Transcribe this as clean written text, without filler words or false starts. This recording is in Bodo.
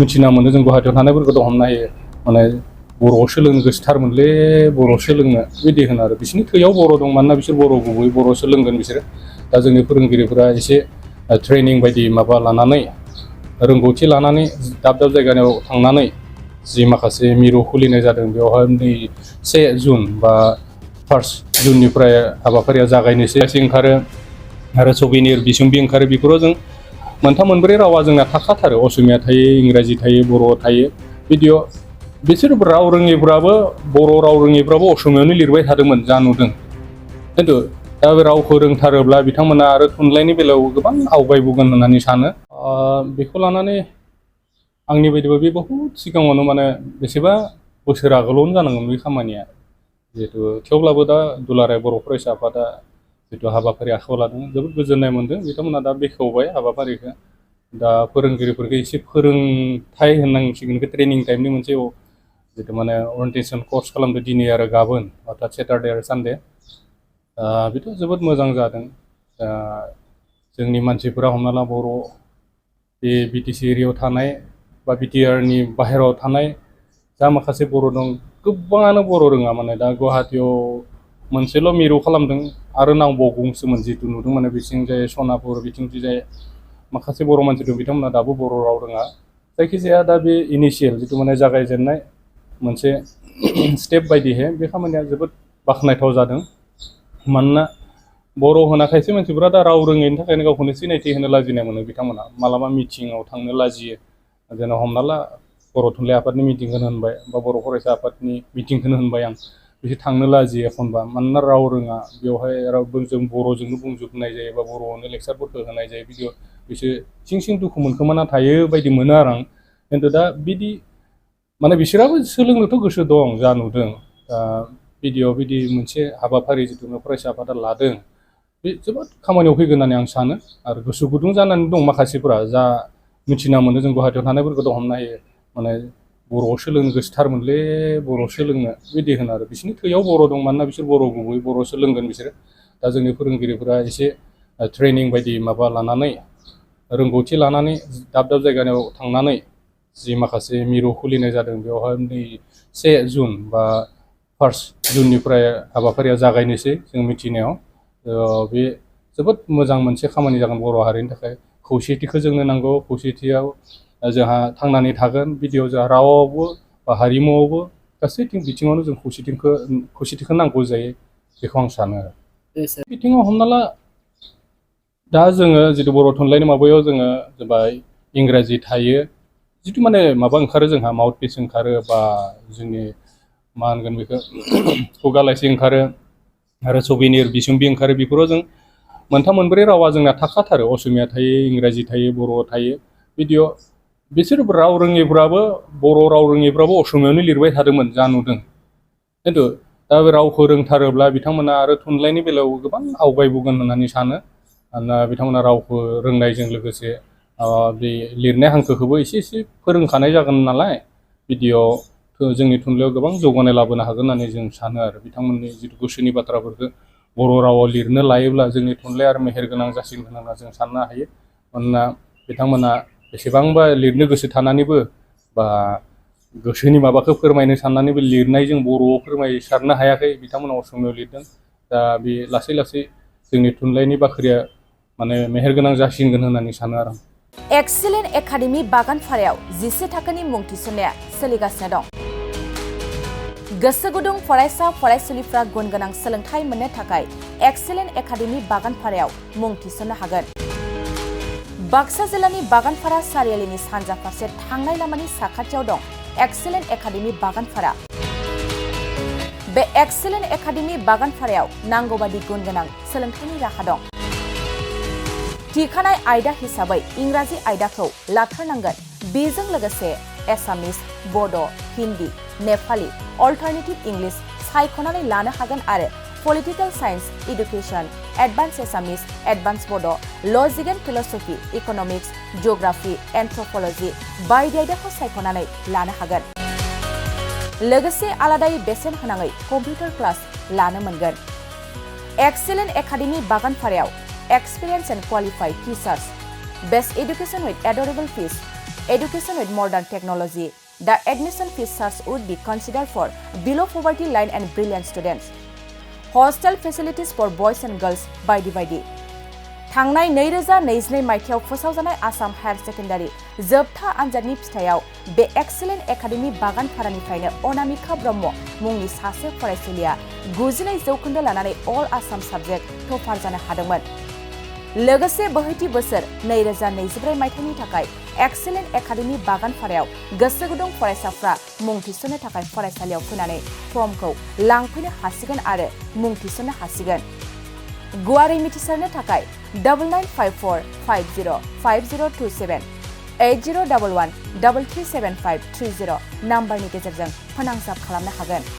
मिथिना मोनो जों गुवाहाटियाव थानायफोरखौ हमनो हायो माने बर'आव सोलोंनो गोसोथारमोनलै बर'आव सोलोंनो बिदि होनो आरो बिसोरनि थैयाव बर' दं मानोना बिसोर बर' गुबै बर' सोलोंगोन बिसोरो दा जोंनि फोरोंगिरिफोरा एसे ट्रेनिं बायदि माबा लानानै रोंगौथि लानानै दाब दाब जायगायाव थांनानै जि माखासे मिरु खुलिनाय जादों बेवहाय 1 जुन बा 1 जुननिफ्राय हाबाफारिया जागायनोसै ओंखारो आरो सबिनिर बिसुंबि ओंखारो बेफोराव जों मोनथाम मोनब्रै रावा जोंना थाखाथारो असमिया थायो इंराजि थायो बर' थायो बिदियाव बिसोर राव रोङिफ्राबो बर' राव रोङिफ्राबो असमियावनो लिरबाय थादोंमोन जा नुदों खिन्थु दा बे रावखौ रोंथारोब्ला बिथांमोना आरो थुनलाइनि बेलायाव गोबां आवगायबोगोन होननानै सानो बेखौ लानानै आंनि बायदिबा बे बहुद सिगाङावनो माने बेसेबा बोसोर आगोलावनो जानांगोन बे खामानिया जिहेतु थेवब्लाबो दा दुलाराय बर' फरायसा आफादा जितु हाबाफारि आखायाव लादों जोबोद गोजोननाय मोनदों बिथांमोना दा बेखेवबाय हाबाफारिखौ दा फोरोंगिरिफोरखौ एसे फोरोंथाय होननांसिगोन ट्रेनिं टाइपनि मोनसे जितु माने अरिएन्टेसन कर्स खालामदों दिनै आरो गाबोन अर्थात सेटारडे आरो सानडे बेथ' जोबोद मोजां जादों जोंनि मानसिफोरा हमना ला बर' बे बिटिसि एरियायाव थानाय बा बिटिआरनि बाहेरायाव थानाय जा माखासे बर' दं गोबाङानो बर' रोङा माने दा गुवाहाटियाव मोनसेल' मिरु खालामदों आरो नांबावगौसोमोन जितु नुदों माने बिथिंजाय सनापुर बिथिंजाय माखासे बर' मानसि दं बिथांमोना दाबो बर' राव रोङा जायखिजाया दा बे इनिशियेल जितु माने जागायजेननाय मोनसे स्टेप बायदिहै बे खामानिया जोबोद बाख्नायथाव जादों मानोना बर' होना खायसे मानसिफोरा दा राव रोङैनि थाखायनो गावखौनो सिनायथि होनो लाजिनाय मोनो बिथांमोना मालाबा मिटिङाव थांनो लाजियो जेन' हमना ला बर' थुनलाइ आफादनि मिटिंखौनो होनबाय बा बर' फरायसा आफादनि मिटिंखौनो होनबाय आं बिसोर थांनो लाजियो एखनबा मानोना राव रोङा बेवहाय जों बर'जोंनो बुंजोबनाय जायो बा बर'आवनो लेक्सारफोरखौ होनाय जायो बिदियाव बिसोर सिं सिं दुखु मोनखोमाना थायो बायदि मोनो आरो आं खिन्थु दा बिदि माने बिसोराबो सोलोंनोथ' गोसो दं जा नुदों दा बिदियाव बिदि मोनसे हाबाफारि जिथु फरायसा आफादा लादों बे जोबोद खामानियाव फैगोन होननानै आं सानो आरो गोसो गुदुं जानानै दं माखासेफोरा जा मिथिना मोनो जों गुवाहाटियाव थानायफोरखौ हमनो हायो माने बर'आव सोलोंनो गोसोथारमोनलै बर'आव सोलोंनो बिदि होनो आरो बिसोरनि थैयाव बर' दं मानोना बिसोर बर' गुबै बर' सोलोंगोन बिसोरो दा जोंनि फोरोंगिरिफोरा एसे ट्रेनिं बायदि माबा लानानै रोंगौथि लानानै दाब दाब जायगायाव थांनानै जि माखासे मिरु खुलिनाय जादों बेवहाय 1 जुन बा 1 जुननिफ्राय हाबाफारिया जागायनोसै जों मिथिनायाव बे जोबोद मोजां मोनसे खामानि जागोन बर' हारिनि थाखाय खौसेथिखौ जोंनो नांगौ खौसेथियाव जोंहा थांनानै थागोन बिदियाव जोंहा रावावबो बा हारिमुआवबो गासैथिं बिथिङावनो जों खौसेथिखौ नांगौ जायो बेखौ आं सानो आरो बिथिङाव हमना ला दा जोङो जितु बर' थुनलाइनि माबायाव जोङो जेनेबा इंराजि थायो जितु माने माबा ओंखारो जोंहा माउथ पिस ओंखारो बा जोंनि मा होनगोन बेखौ खुगा लाइसि ओंखारो आरो सबिनिर बिसुंबि ओंखारो बेफोराव जों मोनथाम मोनब्रै रावा जोंना थाखाथारो असमिया थायो इंराजि थायो बर' थायो बिदियाव बिसोर राव रोङिफ्राबो बर' राव रोङिफ्राबो असमियावनो लिरबाय थादोंमोन जा नुदों खिन्थु दा बे रावखौ रोंथारोब्ला बिथांमोना आरो थुनलाइनि बेलायाव गोबां आवगायबोगोन होननानै सानो मानोना बिथांमोना रावखौ रोंनायजों लोगोसे बे लिरनाय हांखोखौबो एसे एसे फोरोंखानाय जागोन नालाय बिदियाव जोंनि थुनलाइयाव गोबां जौगानाय लाबोनो हागोन होननानै जों सानो आरो बिथांमोननि जिथु गोसोनि बाथ्राफोरखौ बर' रावाव लिरनो लायोब्ला जोंनि थुनलाइ आरो मेहेरगोनां जासिगोन होनना जों साननो हायो मानोना बिथांमोना बेसेबांबा लिरनो गोसो थानानैबो बा गोसोनि माबाखौ फोरमायनो साननानैबो लिरनायजों बर'आव फोरमायसारनो हायाखै बिथांमोना असमियाव लिरदों दा बे लासै लासै जोंनि थुनलाइनि बाख्रिया माने मेहेरगोनां जासिगोन होननानै सानो आरो एक्सिलेन्ट एकाडेमि बागानपारायाव 10 थाखोनि मुं थिसननाया सोलिगासिनो दं गोसो गुदुं फरायसा फरायसुलिफ्रा गुन गोनां सोलोंथाइ मोननो थाखाय एक्सिलेन्ट एकाडेमि बागानपारायाव मुं थिसननो हागोन बाक्सा जिल्लानि बागानपारा सारियालिनि सानजा फारसे थांनाय लामानि साखाथियाव दं एक्सिलेन्ट एकाडेमि बागानपारा बे एक्सिलेन्ट एकाडेमि बागानपारायाव नांगौबादि गुन गोनां सोलोंथाइनि राहा दं थिखानाय आयदा हिसाबै इंराजि आयदाखौ लाथारनांगोन बेजों लोगोसे एसामिस बड' हिन्दी नेपाली अल्टारनेटिभ इंलिश सायख'नानै लानो हागोन आरो पलिटिकल साइन्स एडुकेशन एडभान्स एसामिस एडभान्स बड' लजिक एन्ड फिलसफी इकनमिक्स जिअग्राफी एन्थ्रपलजी बायदि आयदाखौ सायख'नानै लानो हागोन लोगोसे आलादायै बेसेन होनाङै कम्पिउटार क्लास लानो मोनगोन एक्सिलेन्ट एकाडेमि बागानपारायाव experienced and qualified teachers, best education with adorable fees, education with modern technology. The admission fees would be considered for below poverty line and brilliant students. Hostel facilities for boys and girls बायदि बायदि। थांनाय 2022 मायथाइयाव फोसावजानाय आसाम हायार सेकेन्डारि जोबथा आनजादनि फिथाइयाव बे एक्सेलेन्ट एकाडेमि बागानपारानिफ्रायनो अनामिका ब्रह्म मुंनि सासे फरायसुलिया 92 जौखोन्दो लानानै अल आसाम साबजेक्ट टपार जानो हादोंमोन। लोगोसे बोहैथि बोसोर 2024 मायथाइनि थाखाय एक्सेलेन्ट एकाडेमि बागानपारायाव गोसो गुदुं फरायसाफ्रा मुं थिसननो थाखाय फरायसालियाव फैनानै फर्मखौ लांफैनो हासिगोन आरो मुं थिसननो हासिगोन। गुवारै मिथिसारनो थाखाय 9954505027 8011337530 नाम्बारनि गेजेरजों फोनांजाब खालामनो हागोन।